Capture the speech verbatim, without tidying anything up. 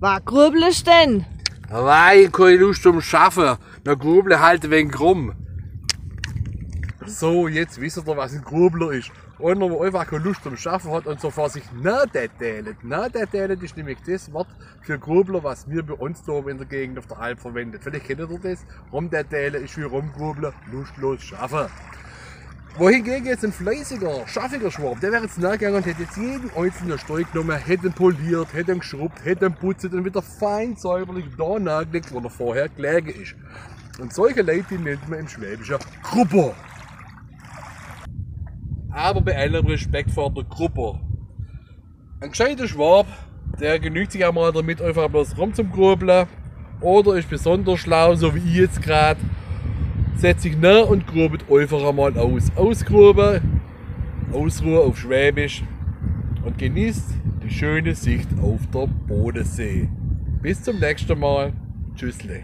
Wa grübelsch denn? Wei, kei Luscht zum Schaffe. Na, grübel halt e wenig rum. So, jetzt wisst er, was en Grübler is. Einer, wo einfach kei Luscht zum Schaffe hat un so vor sich nadädälet. Nadädälet is nämlich das Wort für Grübler, was mir bei uns da oben in der Gegend auf der Alp verwendet. Vielleicht kennt ihr das. Rumdädäle is wie rumgrüble, lustlos schaffe. Wohingegen jetzt en fleißiger, schaffiger Schwab, der wär jetzt nagegange un hätt jetzt jeden einzelnen Stein genumme, hätt en poliert, hätt en geschrubbt, hätt en putzt un wieder fein säuberlich da nagelegt, wo er vorher gelege is. Un solche Leit, die nennt ma im Schwäbische Grubber. Aber bei allem Respekt vor de Grubber. En gescheiter Schwab, der genügt sich emol damit, einfach bloß rumzugrüble. Oder is besonders schlau, so wie ich jetzt grad, setzt sich nied un grübelt einfach emol aus. Ausgrüble, Ausruhe auf Schwäbisch un genießt die schöne Sicht auf der Bodensee. Bis zum nächsten Mal. Tschüssle.